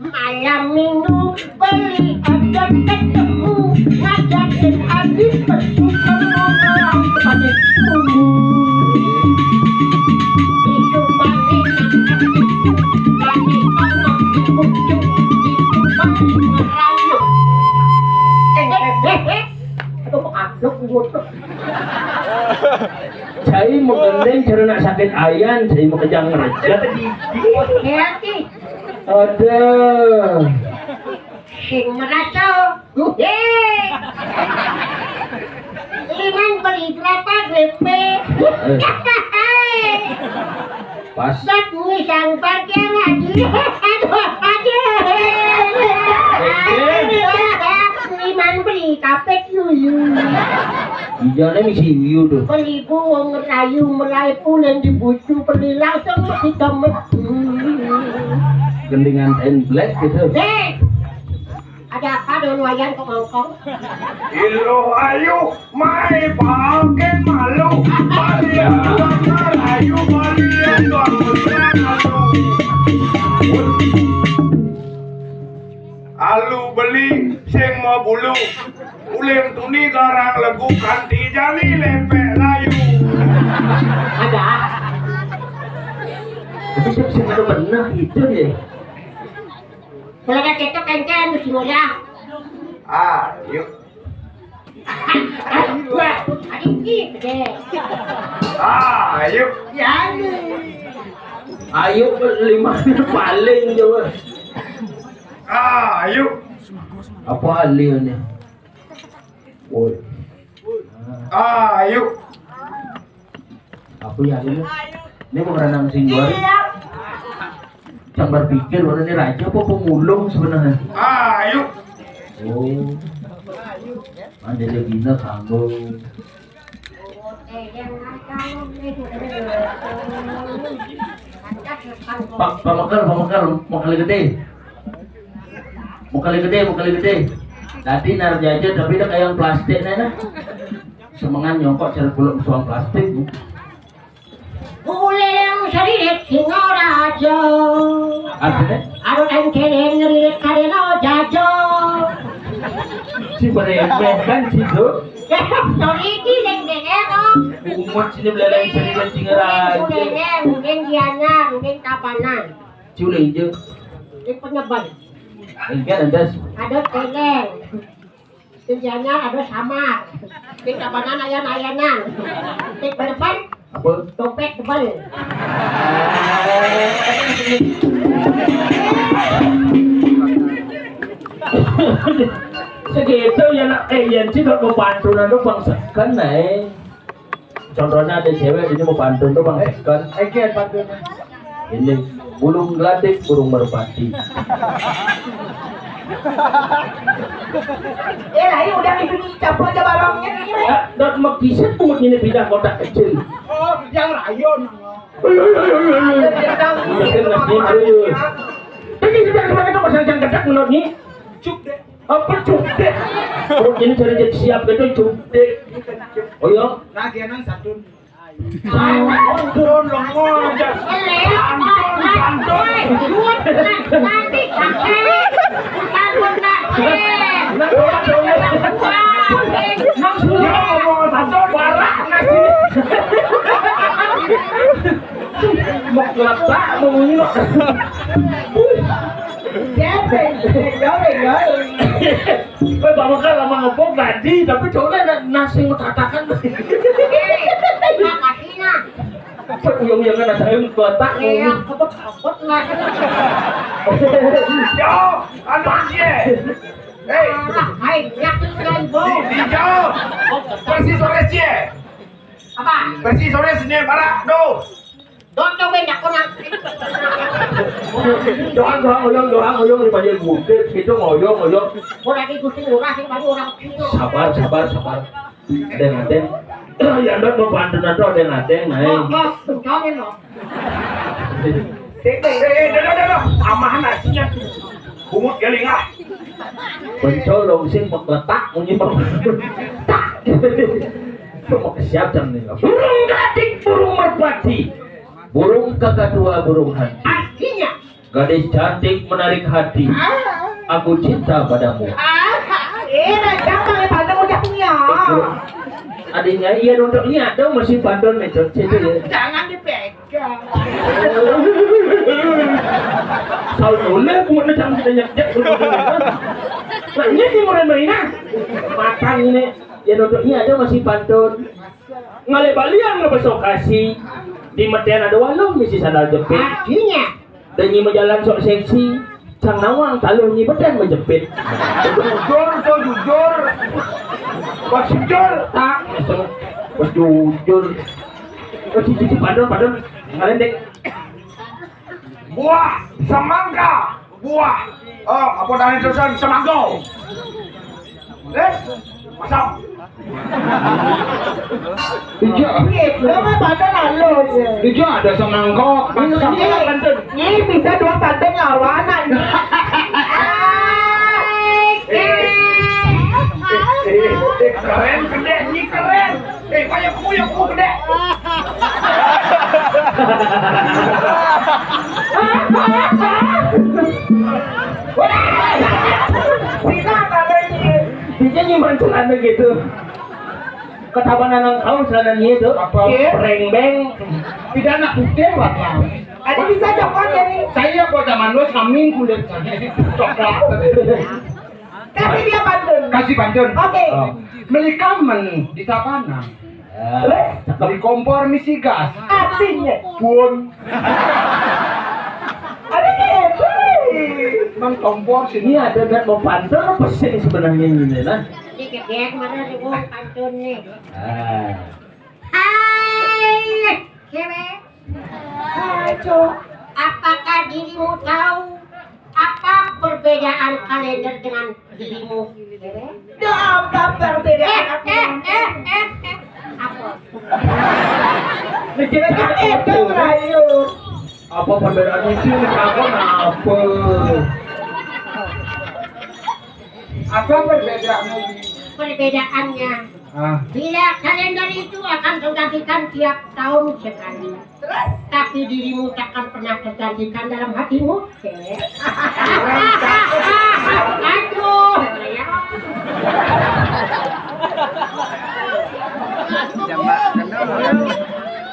Malam minggu beli ada ketemu, ngajakin adi pesukan ngobrol pada dulu. Itu paling enak, paling enak, lucu, itu paling ngerayu. Eh, eh, eh, eh. Aduh, kok ablok gue tuh. Cai mau gendeng karena sakit ayan, cai mau kejang ngerejek. Hati-hati. Aduh. Sing merasa. Ye. Liman beli berapa, G P? Eh. Pas. Bat misang pakai lagi. Aduh, aduh. Liman beli kapet dulu. Ijane misi wiu tuh. Beli buung rayu mulai pulen di bucu, beli langsung kita metu. Gendingan ten black gitu. Eh. Ada apa dong wayan kok ngongkong? Ilo ayu mai pake malu. Balian bakal ayu, balian bakal malu. Alu beli sing mau bulu. Uling tuni garang legu kanti jani lepek layu. Ada. Tapi dia bisa bener gitu deh. Kalau ada cocok kan kan mesti mulia. Ah, yuk. Wah, adik gitu deh. Ah, yuk. Ya nih. Ayo, lima paling jauh. Ah, ayo. Apa alirnya? Woi. Ah, ayo. Apa ya ini? Ini mau renang sing dua. Yang berpikir orang ini raja apa pemulung sebenarnya? Ah, ayo. Oh. Ada dia bina kanggo. Pak, Pak Mekar, Pak Mekar, Mekar gede. Mekar gede, Mekar gede. Tadi nar jajan tapi udah kayak yang plastik nih nah. Semengan nyongkok cara kuluk suang plastik. Uleleng saririt Singaraja. Artinya? Anu engkeleng ngeririt karena jajo. Si beremeh kan situ. Sorry ki deng deng ero. Umat sini belalai saririt Singaraja. Uleleng, uleng diana, uleng tapanan. Cule ijo. Di penyeban. Enggak ada. Ada teleng. Sing anyar ada samar. Sing kapanan ayan-ayanan. Sing depan apa? Dompet tebal. Segitu ya nak, eh, yang sih kalau pantunan tuh bang seken eh. Contohnya ada cewek ini mau pantun tuh bang seken. Eh, eh, pantun. Ini. Burung geladik, burung merpati. Eh, ayo udah itu dicapur aja barangnya. Ya, dah makisit pungut ini pindah kotak kecil. Oh, yang rayon. Ayo, ayo, ayo, ayo, ayo. Ada yang tahu. Iya, kan, nasi, ayo. Tapi sudah kemarin itu pasang jang kedak menurut ni. Cup deh. Apa cup deh? Perut ini cari dia siap gitu, cup deh. Oh, ya. Nah, dia nang satu. Turun, longo aja. Pantun, pantun. Nanti sakit. Pantun, sakit. Nah, coba dong. Nang suruh ngomong satu, parah nasi. Mau kelepak, mau nginok. Jepeng, jepeng, jepeng. Weh, Bang Mekar lama ngebok tadi, tapi coba na-, nasi metatakan. Makasih, nah. Uyang-uyangan nasi kotak. Iya, kebet-kebet, nah. Yo, anu cie. Hei. Alah, hai, yakin kan, Bo? Di, di jauh. Persis sore cie. Apa? Persis sore sini, para, do. Doang, doang, oyong, oyong, oyong, di panggil gudeg, gitu, oyong, oyong. Mau lagi gusti murah, sih, baru orang kecil. Sabar, sabar, sabar. Adeng, adeng. Ya, ndak mau pantun atau adeng, adeng, naik. Oh, oh, bencongin, loh. Sini, eh, eh, dah, dah, dah, dah. Amahan nasinya. Bungut galing, ah. Bencong dong, sing, pekletak, munyi, pekletak. Mau siap jam nih. Burung geladik, burung merpati. Burung kakak tua, burung hantu. Artinya? Gadis cantik menarik hati. Ah. Aku cinta padamu. Ah. Eh, nah, jangan pakai pantun udah punya. Adanya iya nontonnya ada masih pantun itu, situ ya. Jangan dipegang. Saul mulai aku mau jangan kita nyek-nyek. Nah, ini sih mulai main, ah. Matang ini. Ya nontonnya ada masih pantun. Ngalih balian ngebesok kasih. Di metean ada waluh misi sandal jepit. Artinya? Dan nyi majalan sok seksi, cang nawang taluh nyi beden majepit. Jujur, kau jujur. Kau jujur. Tak, kau jujur. Kau jujur, padahal, padahal. Ngalendek. Buah semangka. Buah. Oh, apa namanya terusan? Semangka. Eh, masam. Iya. Iya, lu mah pada lalu aja. Iya, ada semangkok. Ini, ini, ini bisa dua pantun lawanan. Eh, eh, eh, keren, gede, ini keren. Eh, payah kuya, kuya gede. Bisa nyimpan celana gitu. Ketahuan anak kau celana dia tuh. Apa? Iya. Rengbeng. Tidak anak putih, Bapak. Ada bisa coklat ya, nih? Saya buat zaman dulu, kambing kulit saya. Coklat. Kasih dia pantun. Kasih pantun. Oke. Oh. Meli kamen di Tapanang. Terus? Meli kompor misi gas. Artinya? Pun. Ada gitu. Mang kompor sini. Ini ada nggak mau pantun apa sih sebenarnya ini, nah? Ini gede kemarin ada mau pantun nih. Ah. Hai, cewek. Hai, cowok. Apakah dirimu tahu apa perbedaan kalender dengan dirimu? Ada apa perbedaan? Eh, eh, eh, eh, eh. Apa? Mikirnya kan itu, Rayu. Apa perbedaan itu? Apa? Apa perbedaannya? Perbedaannya, ah, bila kalender itu akan tergantikan tiap tahun sekali. Terus? Tapi dirimu takkan pernah tergantikan dalam hatimu. Aduh.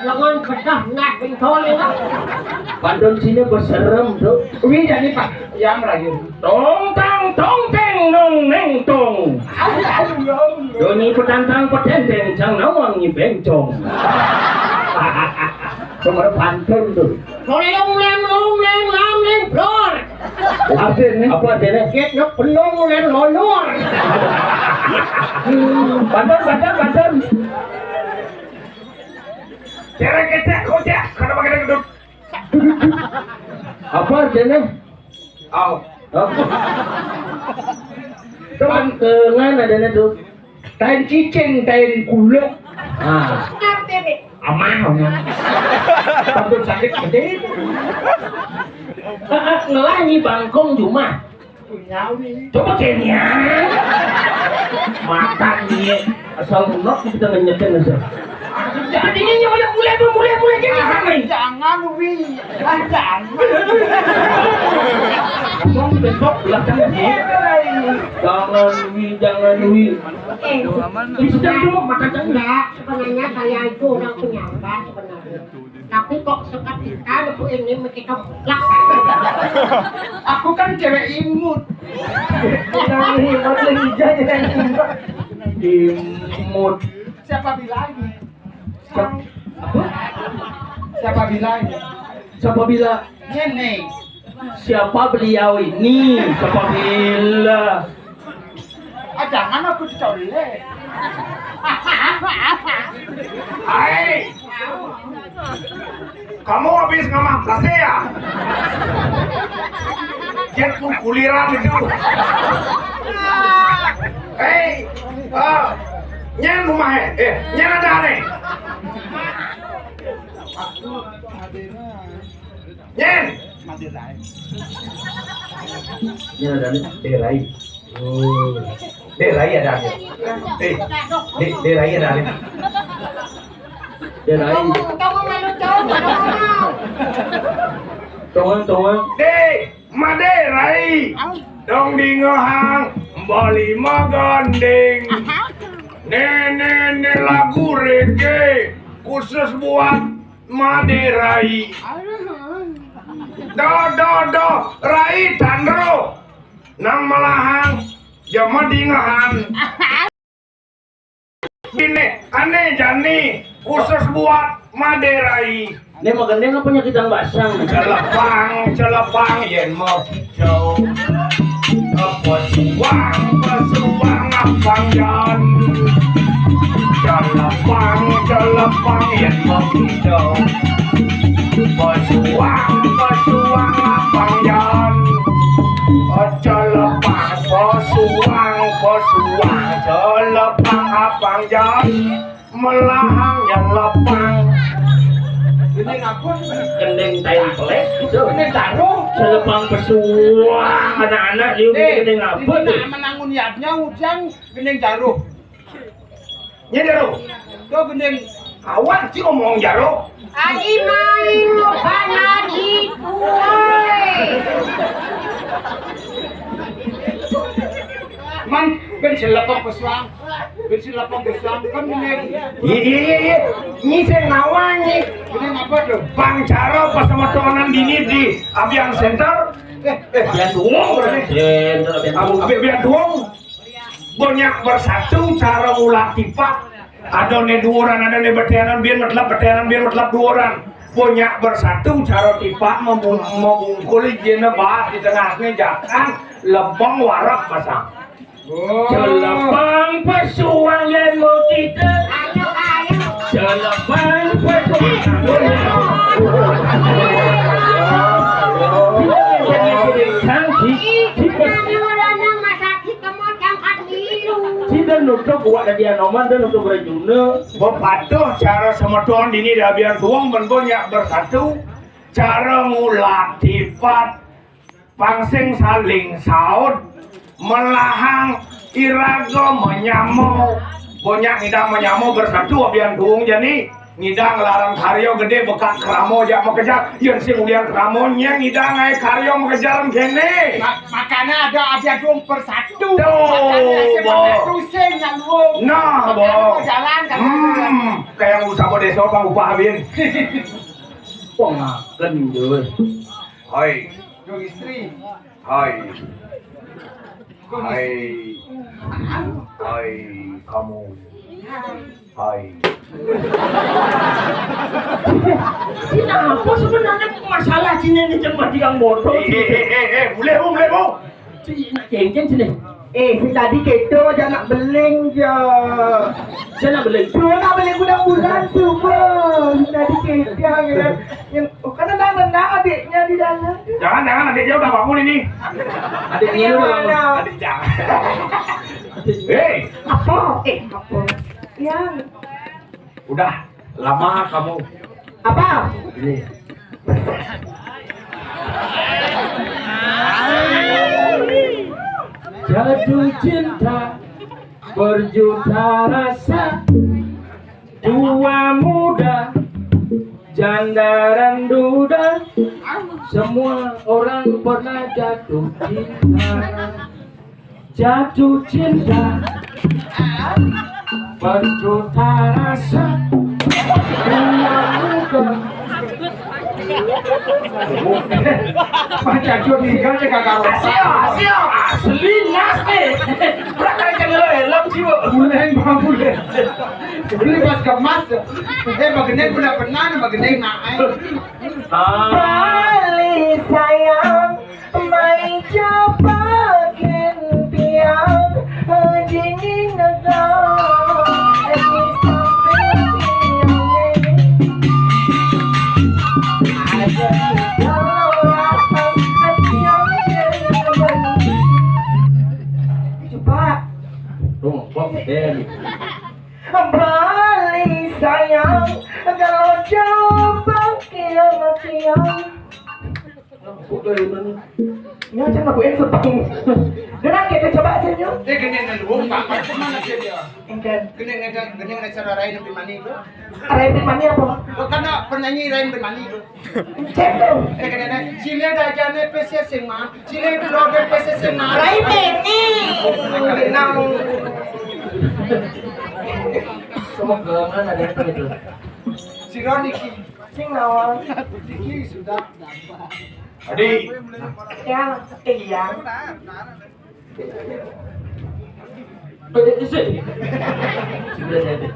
Lengan bedah, nah, bentol, ya. Pantun sini berserem, tuh. Wih, jadi, Pak, yang lagi. Tong tang tong teng nong neng tong. Aduh, aduh, aduh. Doni petantang petenteng cang nawang nyi bencong. Nomor pantun tuh. Lolong leng long leng lang leng blor. Artinya? Apa artinya? Get ngepenong leng lolor. Pantun, pantun, pantun. Cerek kecek kocek, kenapa kita gedut? Apa artinya? Oh. Apa? Itu kan kengan adanya tuh. Tain cicing, tain kuluk. Nah. Ngerti nih. Amah, ya. Takut sakit gede. Heeh, ngelangi bangkong jumah. Coba kenian. Makan dia. Asal unok kita ngenyekin aja. Jadi ini yang udah mulai, mulai, mulai, mulai, jadi apa nih? Jangan, Wi. Ah, jangan. Abang besok belakangnya sih. Jangan, Wi, jangan, Wi. Eh, Wi, sudah itu mata cengak. Sebenarnya saya itu orang penyambat sebenarnya. Tapi kok seketika lebu ini begitu plak. Aku kan cewek imut. Yang imut, yang hijau, yang imut. Imut. Siapa bilangnya? Siap-, apa? Siapa bilangnya? Siapa bilang? Ini. Siapa beliau ini? Siapa bilang? Ah, jangan aku dicolek. Hai. Kamu habis ngamah nasi ya? Dia kuliran itu. Hei, ah, nyen rumah eh, eh, nyen ada nih. Nyen. Nyen ada nih, Derai. Oh. Derai ada nih. Eh, De-, Derai ada nih. Derai. Kamu, kamu malu jauh, kamu ngomong. Tongang, tongang. De, Maderai. Dong dingohang, bali magandeng. Nene, ne lagu reggae khusus buat Maderai. Do, do, do, Rai Tandro. Nang melahang, jama dingahan. Ini, ane jani, khusus buat Maderai. Ini magendeng apa nyakitan basang? Celepang, celepang, yen mau hijau. Pesuang, pesuang, abang jan. Celepang, celepang, yen mau hijau. Pesuang, pesuang, abang jan. Celepang, pesuang, pesuang, celepang, abang jan. Melahang yang lepang. Ini ngapa? Gending template gitu. Ini taruh. Celepang pesuang, anak-anak, yuk, ini ngapa tuh? Menangun yadnya ujang, gending taruh. Ini taruh. Tuh gending. Awan sih ngomong jaro. Aji main lu bana gitu, woi. Man, ben silepok pesuang. Ben silepok pesuang, kan ini. Iya, iya, iya, iya. Ini saya ngawang nih. Ini ngapa tuh? Bang Caro pas sama tuanan dini di Abian Center. Eh, eh, Abian Duong berarti. Center, Abian Duong. Abi-, Abian Duong. Banyak bersatu cara ulah tipak. Ada ne duoran, ada ne beteanan, biar metlap beteanan, biar metlap duoran. Banyak bersatu cara tipak membung-, membungkul jene bahas di tengahnya jakan lebong warak pasang. Oh. Celepang pesuang yang mau kita. Ayo, ayo. Celepang pesuang. Ih, kenapa orang yang masak Sida nutup buat dadi Anoman dan nutup Rejuna. Bepatuh cara semeton dini dabian tuang ben banyak bersatu. Cara ngulah tipat pangsing saling saut melahang iraga menyamo. Banyak ngidang menyamo bersatu abian tuang jani. Ngidang larang karya gede bekak kramo jak makejang. Yen sing ulian kramo nyeng ngidang ai karya makejang kene. Ma-, makane ada abian tuang bersatu. Tuh, makane sing bo. Bersatu sing nang luwung. Nah, makane bo. Jalan kan. Hmm, kayak usah bo desa pang upah abin. Pengaken, Jul. Hai. Duh istri. Hai. Hai. Hai, kamu. Hai. Cina apa sebenarnya masalah Cina ini, cuma tiang bodoh. Eh, eh, eh, eh, eh, boleh, Bu, boleh, Bu. Cina cengceng sini. Eh, si tadi kéto aja nak beling ja. Siapa nak beling? Tuh nak beling bulan-bulan tuh, Bang. Si tadi kéto ya. Yang, oh, kan tenang-tenang adiknya di dalam. Jangan, jangan, adiknya udah bangun ini. Adiknya udah bangun. Mana? Adik jangan. Hei. Apa? Eh, apa? Yang Udah lama kamu apa? Ini. Jatuh cinta berjuta rasa, tua muda, janda dan duda, semua orang pernah jatuh cinta. Jatuh cinta berjuta rasa. Macam tu tinggal dia kagak rasa. Asli, asli, asli. Pernah kali kan lo helm sih, Bu? Mulai bang, mulai. Beli pas kemas. Eh, bagendeng pernah pernah, bagendeng nak. Balik sayang. Mai coba gentian, dingin negara. Coba. Tuh, bos, Ben. Balik sayang, kalau coba kiamat kiamat. Udah, ini. Ini aja nggak boleh sebang. Gerak kita coba senyum. Dia gini nih, lu, Pak, Pak, mana dia, dia? Enggak. Gini nih, dia, gini nih, cara lain lebih manis itu. Lain lebih manis apa? Lo kan penyanyi lain lebih manis itu. Cek dong. Eh, gini nih, sini ada aja nih, P C sing mah. Sini itu lo ada P C sing mah. Lain ini. Kenal. Semua golongan ada yang begitu. Si Roniki. Sing naon? Iki sudah dapat. Adi. Ya, iya. Isi. Sudah jadi.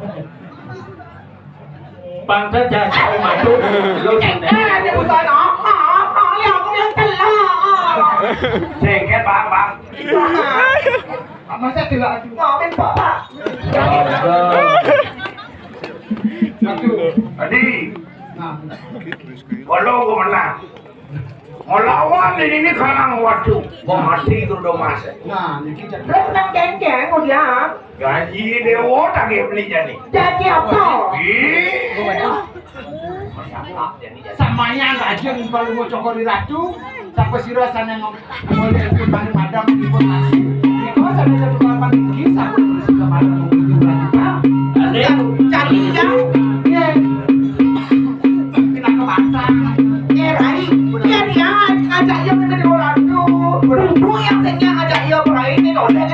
Pantat jangan kau masuk. Lu eh, eh, dia bukan apa, apa, ya, aku yang telah. Sengket, Bang, Bang. Masa tidak? Maafin, Pak, Pak. Aduh. Adi. Nah. Walau gua menang. Ngelawan ini, ini karang waktu. Gua mati itu udah masa. Nah, ini kita. Terus nang kengkeng, udah. Gaji dewa tak dia beli jadi. Gaji apa? Ih. Samanya lajeng kalau mau cokori ratu, sapa sira sané ngom-, ngomong pun mari madam informasi. Iko sané satu kapan iki sampun berisi kemarin mungkin lagi. Ada cari ya. Iya. Kena kebatang. Eh, Rai, ya dia ngajak dia ke di Orlando. Berhubung yang senya ngajak dia Rai ini oleh